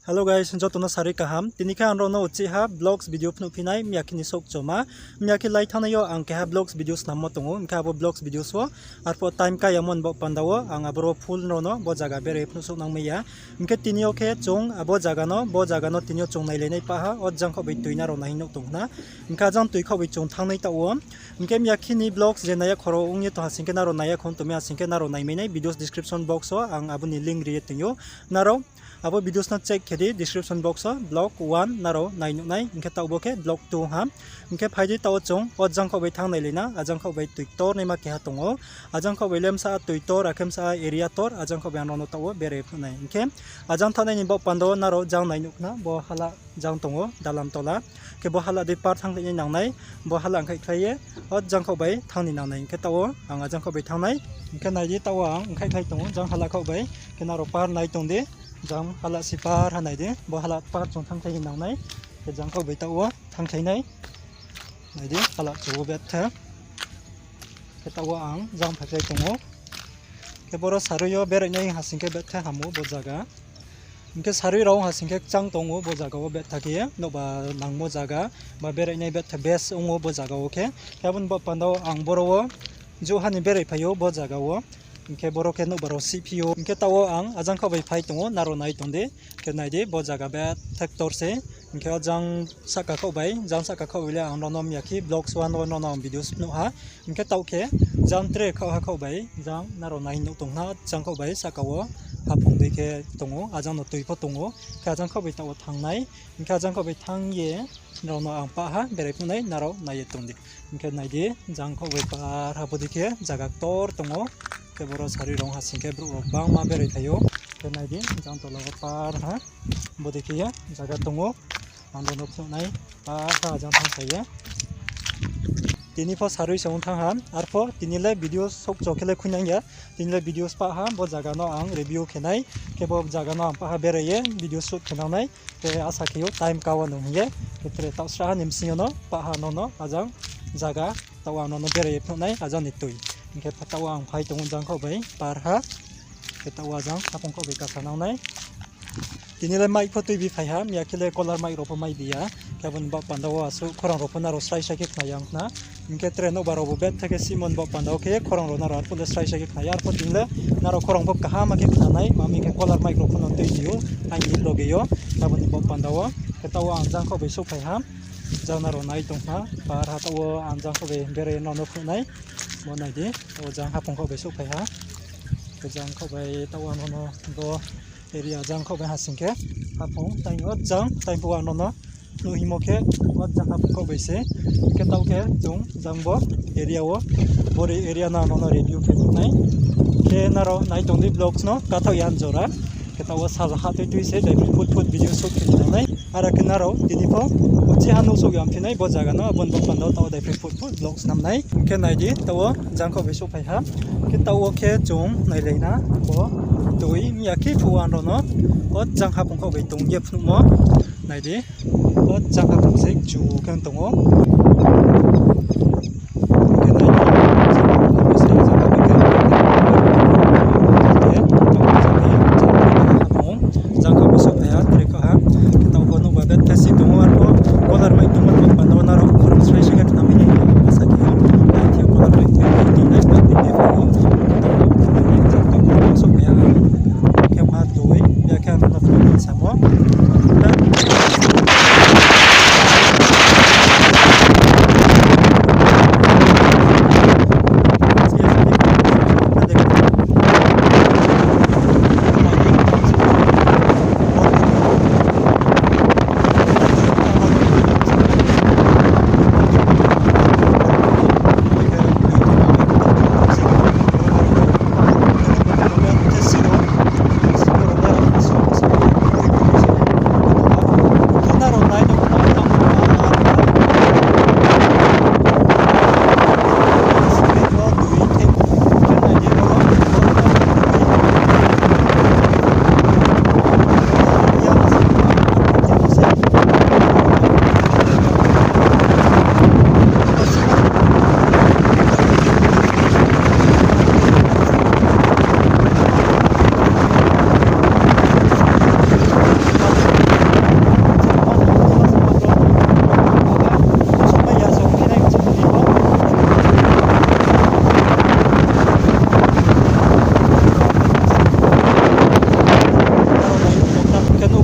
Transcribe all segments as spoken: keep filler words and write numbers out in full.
Hello guys, joto no sarui kaham. Tini khe ang rao no uchih ha vlogs video phnuh phi nai, miya khe ni souh choma. Miya khe lai thanngnai yo ang keha vlogs video snammo tong ou, hing khe abo vlogs videos wo arphuh time kai yamo ni baoh panda wo ang aboro full rao no bo zaga berai phnuh souh nang mai ya. Hing khe tini yo khe chung abo zaga no, bo zaga no tini yo chung nailai nai pah ha, o jangkhaoh bai tui nrao nai nuh tong khna. Hing khe ajang tui khaoh bai chung thanngnai taoh wo. Hing khe miya khe ni vlogs je nai ya khoro ong ye tong ha sing khe nrao nai ya khon tong mi ha sing khe nrao naimai nai videos description box wo ang abo ni link ri ye tong ou. Nrao abo videos no check khe di, description box wo vlog one nrao nai nuh nai, hing khe taoh bo khe vlog two ha. Hing khe phai di taoh wo chung o jangkhaoh bai thanng nailai na, ajangkhaoh bai tui ktor naima keha tong ou. Ajangkhaoh bai le bsa tui ktor, akhe bsa area ktor, ajangkhaoh bai ang rao no taoh wo berai phnuh nai. Hing khe ajang thanngnai ni baoh panda wo nrao jang nai nuh khna, bo hala jang tong ou, dalam tola. Khe bo hala dei par thanngkhlai nai nang nai, bo hala ongkhaihkhlai ye, o jangkhaoh bai thanng ni nang nai. Hing khe taoh wo ang ajangkhaoh bai thanng nai, hing khe nai di taoh wo ang ongkhaihkhlai tong ou, jang hala khaoh bai, khe nrao par nai tong di, jang hala si par ha nai di, bo hala par chung thanngkhlai ni nang nai, khe jangkhaoh bai taoh wo thanngkhlai nai, nai di, hala chu wo bettha. Khe taoh wo ang jang phaikhlai tong ou. Khe boro sarui yo berai nai ha sing khe bettha ham ou bo zaga. Hing khe sarui rao ha sing khe kchang tong ou bo zaga wo bettha khe ye, nouhba nangmo zaga, ba berai nai bettha best ong ou bo zaga wo khe. Khe abo ni baoh panda wo ang boro wo jouha ni berai phai ou bo zaga wo. Hing khe boro khe nouhba rao sihphi ou. Hing khe taoh wo ang ajangkhaoh bai phai tong ou, nrao nai tong di. Khe nai di, bo zaga bettha ktor se. Hing khe o jang sahka khaoh bai, jang sahka khaoh bai le ang rao no miya khe vlogs one wo rao no ang videos phnuh ha. Hing khe taoh khe jang tre khaoh ha khaoh bai, jang nrao nai nuh tong khna, jang khaoh bai sahka wo haphung dei khe tong ou, ajang no tui pho tong ou. Khe ajang khaoh bai taoh wo thanng nai. Hing khe ajang khaoh bai thanng ye nrao no ang pah ha berai phnuh nai, nrao nai ye tong di. Hing khe nai di, jang khaoh bai par ha bo dei khe zaga ktor tong ou. Khe boro sarui rao ha sing khe brouh rao gbangma berai phai ou. Khe nai di, jang tola wo par ha bo dei khe ye zaga tong ou. Ang rao no phnuh nai, par ha jang thanng phai ye. Tini pho sarui se ong thanng ha, arphuh tini le video souh cho khe le khui nang ya. Tini le video spah ha, bo zaga no ang review khe nai. Khe bo zaga no ang pah ha berai ye video shoot khe nang nai. Khe asa khe ou time ka wo nung hing ye. Khe tre taoh srahha ni bsing yo no pah ha no no ajang zaga taoh wo ang no no berai ye phnuh nai ajang ni tui. Hing khe taoh wo ang phai tong ou jang khaoh bai par ha. Khe taoh wo ajang haphung khaoh bai kasa nang nai. Tini le mic pho tuibi phai ha, miya khe le caller mic rao pho mai bi ya. Khe abo ni baoh panda wo asuh khorang rao pho nrao srai srai khe khna ya ong khna. Hing khe tre nouhba rao bo bettha khe sihmo ni baoh panda wo khe khorang rao nrao arphuh le srai srai khe khna ya, arphuh tini le nrao khorang pho kaham khe khna nai, ma mi khe caller mic rao pho no tuibi ou, aini loge yo, abo ni baoh panda wo. Khe taoh wo ang jang khaoh bai souhphai ha, jang nrao nai tong khna, par ha taoh wo ang jang khaoh bai berai nrao no phnuh nai, bo nai di, taoh wo jang haphung khaoh bai souhphai ha, khe jang khaoh bai taoh wo ang no bo area jang khaoh bai ha sing khe, haphung tai o jang tai phuh ang no no phnuh hingmo khe, o jang haphung khaoh bai se, khe taoh khe chung jang bo area wo, bo area no ang no no review khe phnuh nai, khe nrao nai tong di vlogs no kathaoh ya jora, khe taoh wo sal ha tui tui se daiphri phut phut video shoot khe nang nai, ara khe nrao tini pho uchih ha nuhsouh ya phi nai bo zaga no, abo ni baoh panda wo taoh wo daiphri phut phut vlogs nam nai, khe nai di taoh wo jang khaoh bai souhphai ha, khe taoh wo khe chung nailai na, bo tui miya khe phuh ang rao no, o jang haphung khaoh bai tong ye phnuhmo, nai di, o jang haphung se chu khe tong ou. Khe nai di, jang haphung se jang haphung khe khe, jang haphung, jang khaoh bai souhphai ha, tre khaoh ha, khe taoh bo nouhba bet khe si tong ou, arphuh caller mic tongmo ni baoh panda wo nrao khorang srai srai khe khna mai nai, asa khe ou, nai khe caller mic tui tui nai, bat tui tui phai ou, taoh bo jang tong ou, souhphai ha, khe ma tui, ya khe ang no phnuh ni samo.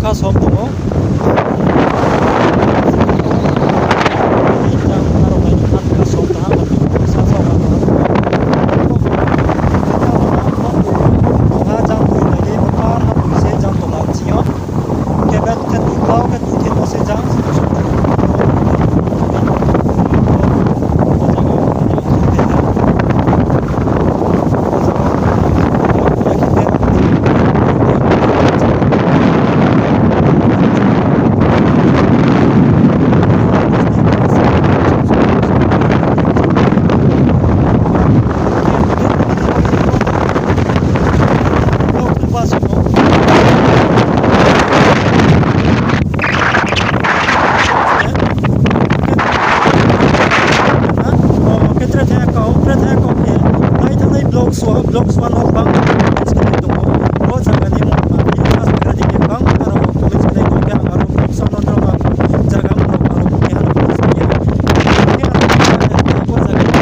Kasom tong ou. Jang aro nai ni hat kasom tong ha, abo ni sa sa ba tong ha. Ha jang tui nai di, bo par ha tui se jang tong ha sing yo. Khe bet khe tui klau khe tui khe no se jang. Khe tre thai kau, tre thai kau khe, nai thanng nai block sua, block sua no bang, skhe nai tong ou. Bo zaga ni mung ma, ni first grading khe bang, aro college khe nai tong khe, ang aro block sua no drop out, zaga mung aro khe ano college khe. Khe aro bo zaga ni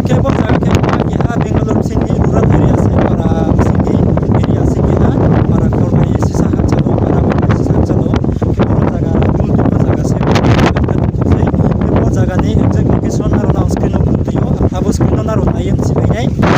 Khe bo zaga khe ma keha Bangalore sing ni rural area se, para sing ni area sing ni ha, para khor bai sisa ha chalo, para bai sisa ha chalo. Khe bo zaga, dul dul bo zaga se, khe bo zaga ni exact location aro nang screen no phnuh tong ou, abo screen no nrao nai ye msi bai nai.